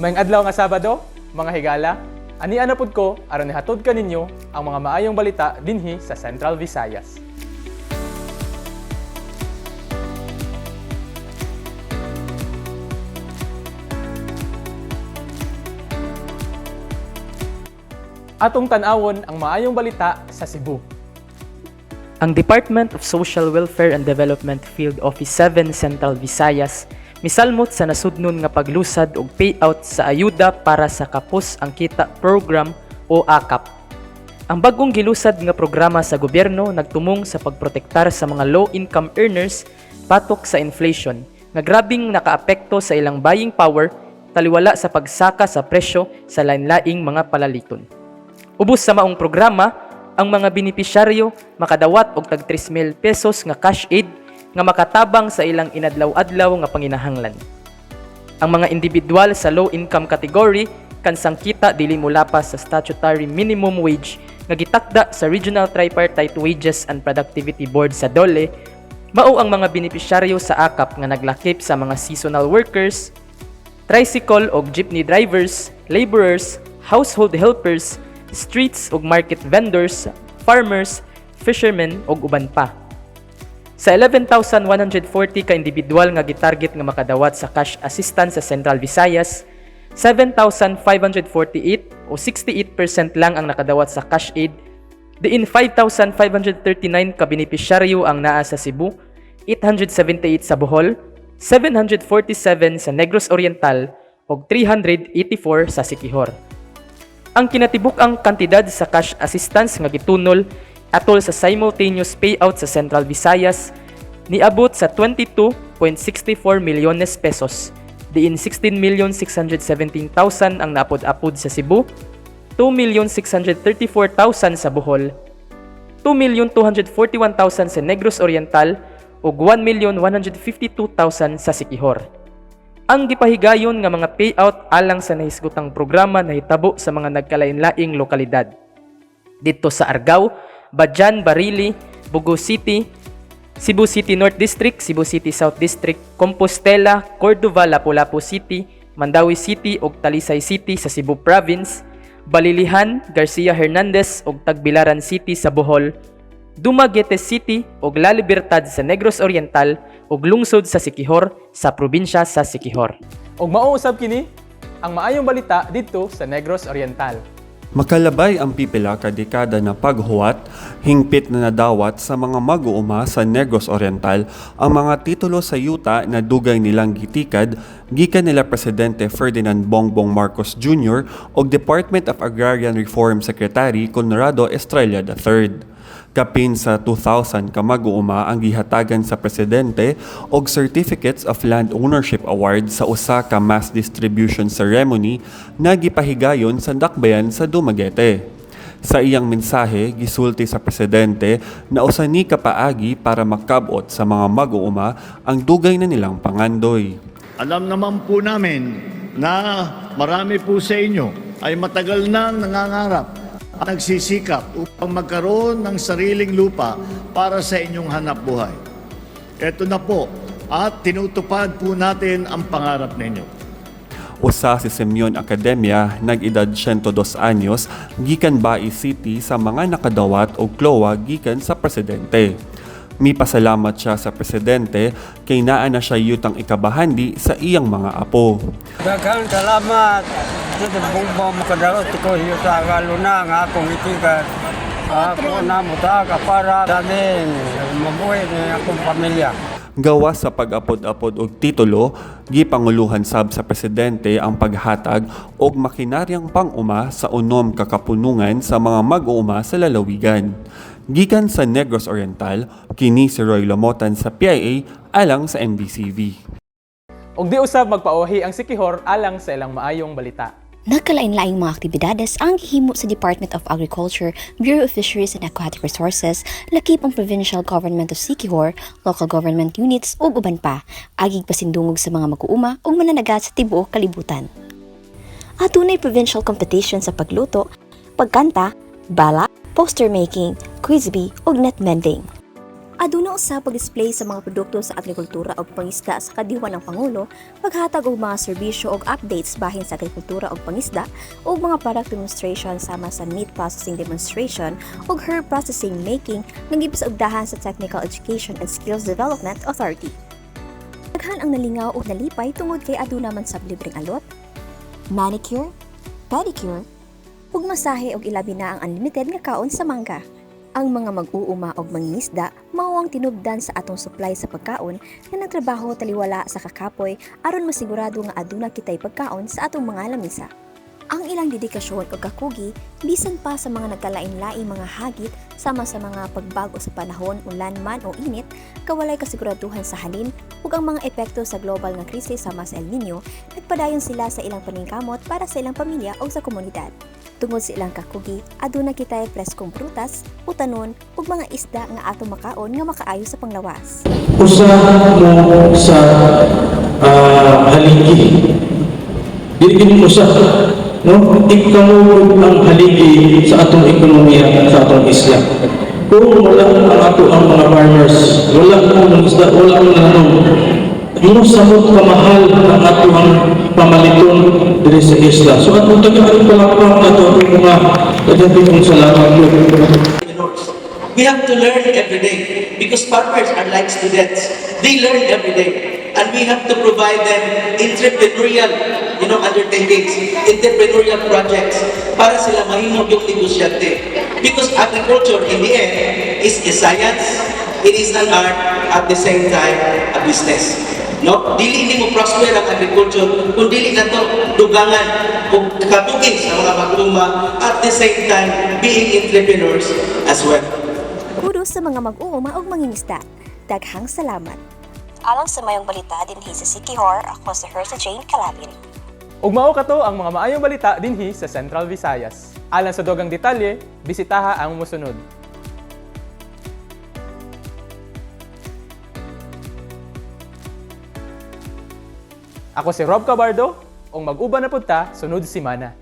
Maayong adlaw nga Sabado, mga higala, ania na pud ko aron ihatod kaninyo ang mga maayong balita dinhi sa Central Visayas. Atong tan-awon ang maayong balita sa Cebu. Ang Department of Social Welfare and Development Field Office 7 Central Visayas misalmot sa nasudnon nga paglusad og payout sa ayuda para sa Kapos ang Kita Program o AKAP. Ang bagong gilusad nga programa sa gobyerno nagtumong sa pagprotektar sa mga low-income earners patok sa inflation nga grabing nakaapekto sa ilang buying power taliwala sa pagsaka sa presyo sa lain-laing mga palaliton. Ubos sa maong programa, ang mga benepisyaryo makadawat og tag 3,000 pesos nga cash aid nga makatabang sa ilang inadlaw-adlaw nga panginahanglan. Ang mga individual sa low income category kansang kita dili molapas sa statutory minimum wage nga gitakda sa Regional Tripartite Wages and Productivity Board sa DOLE, mao ang mga benepisyaryo sa AKAP nga naglakip sa mga seasonal workers, tricycle og jeepney drivers, laborers, household helpers, streets ug market vendors, farmers, fishermen ug uban pa. Sa 11,140 ka individual nga gitarget nga makadawat sa cash assistance sa Central Visayas, 7,548 o 68% lang ang nakadawat sa cash aid, diin 5,539 ka benepisyaryo ang naa sa Cebu, 878 sa Bohol, 747 sa Negros Oriental ug 384 sa Siquijor. Ang kinatibuk-ang kantidad sa cash assistance nga gitunol atol sa simultaneous payout sa Central Visayas niabot sa 22.64 milyones pesos, diin 16,617,000 ang naapod-apod sa Cebu, 2,634,000 sa Bohol, 2,241,000 sa Negros Oriental ug 1,152,000 sa Siquijor. Ang gipahigayon nga mga payout alang sa nahisgutang programa nahitabo sa mga nagkalain-laing lokalidad. Didto sa Argao, Badian, Barili, Bogo City, Cebu City North District, Cebu City South District, Compostela, Cordova, Lapu-Lapu City, Mandaue City ug Talisay City sa Cebu Province, Balilihan, Garcia Hernandez ug Tagbilaran City sa Bohol, Dumaguete City ug La Libertad sa Negros Oriental ug lungsod sa Siquijor sa probinsya sa Siquijor. Ug mao usab kini ang maayong balita didto sa Negros Oriental. Makalabay ang pipila ka dekada na paghuwat, hingpit na nadawat sa mga mag-uuma sa Negros Oriental ang mga titulo sa yuta na dugay nilang gitikad gikan nila Presidente Ferdinand Bongbong Marcos Jr. ug Department of Agrarian Reform Secretary Conrado Estrella III. Kapin sa 2,000 ka mag-uuma ang gihatagan sa presidente og Certificates of Land Ownership Award sa usa ka mass distribution ceremony na gipahigayon sa dakbayan sa Dumaguete. Sa iyang mensahe, gisulti sa presidente na usa ni ka paagi para makab-ot sa mga mag-uuma ang dugay na nilang pangandoy. Alam naman po namin na marami po sa inyo ay matagal nang nangangarap at nagsisikap upang magkaroon ng sariling lupa para sa inyong hanap buhay. Ito na po at tinutupad po natin ang pangarap ninyo. Usa si Simeon Academia, nag-edad 102 anyos, gikan Bais City sa mga nakadawat og klowa gikan sa presidente. Mipasalamat siya sa presidente kay naa na siya yutang ikabahandi sa iyang mga apo. Daghang salamat. Dito Bongbong makadawat ko yuta luna nga akong itikan. Ako na mutaka para sa mabuhi ni akong pamilya. Gawas sa pag-apod-apod og titulo, gipanguluhan sab sa presidente ang paghatag og makinaryang pang-uma sa unom ka kapunungan sa mga mag-uuma sa lalawigan. Gikan sa Negros Oriental, kini si Roy Lomotan sa PIA alang sa NBCV. Ug di usab magpaohi ang Siquijor alang sa ilang maayong balita. Nagkalain-laing mga aktibidades ang gihimo sa Department of Agriculture, Bureau of Fisheries and Aquatic Resources, lakip ang Provincial Government of Siquijor, local government units ug uban pa, agig pasindungog sa mga mag-uuma ug mananagat sa tibuok kalibutan. Adunay provincial competition sa pagluto, pagkanta, bala, poster making, quiz bee ug net mending. Aduna usa pag-display sa mga produkto sa agrikultura ug pangisda sa kadiwa ng Pangulo, paghatag og mga serbisyo ug updates bahin sa agrikultura ug pangisda, ug mga product demonstration sama sa meat processing demonstration ug herb processing making nga gipasaugdahan sa Technical Education and Skills Development Authority. Daghan ang nalingaw ug nalipay tungod kay aduna man sa libreng alot, manicure, pedicure, ug masahe ug ilabi na ang unlimited nga kaon sa mangga. Ang mga mag-uuma og mangingisda mao ang tinubdan sa atong supply sa pagkaon nga nagtrabaho taliwala sa kakapoy aron masigurado nga aduna kitay pagkaon sa atong mga lamisa. Ang ilang dedikasyon ug kakugi bisan pa sa mga nagkalain-laing mga hagit sama sa mga pagbago sa panahon, ulan man o init, kawalay kasiguraduhan sa halin ug ang mga epekto sa global nga krisis sama sa El Nino, nagpadayon sila sa ilang paningkamot para sa ilang pamilya o sa komunidad. Tungod sa ilang kakugi, aduna kitay preskong prutas, utanon ug mga isda nga atong makaon nga makaayo sa panglawas. Usa mo sa haligi. Dili gid usa, no? Ikamugod ang haligi sa atong ekonomiya sa atong isla. Kung wala ang ato ang mga farmers, wala ang mga isda, wala ang nanom, mo samot kamahal ang ato ang pamaliton diri sa isla. So atong tagaan palakpak ato atong mga daghan salamat. Entrepreneurs. We have to learn every day because farmers are like students. They learn every day. And we have to provide them entrepreneurial undertakings, entrepreneurial projects para sila mahimong negosyante. Because agriculture, in the end, is a science, it is an art, at the same time, a business. No? Dili ni mo prosper ang agriculture kung dili nato dugangan ug kakugi sa mga mag-uuma, at the same time being entrepreneurs as well. Kudos sa mga mag-uuma ug mangingisda. Daghang salamat. Alang sa mayong balita dinhi sa Siquijor, ako si Hersa Jane Calabin. Ug mao kato ang mga maayong balita dinhi sa Central Visayas. Alang sa dugang detalye, bisitaha ang mosunod. Ako si Rob Cabardo, ug mag-uban na pud ta sunod simana.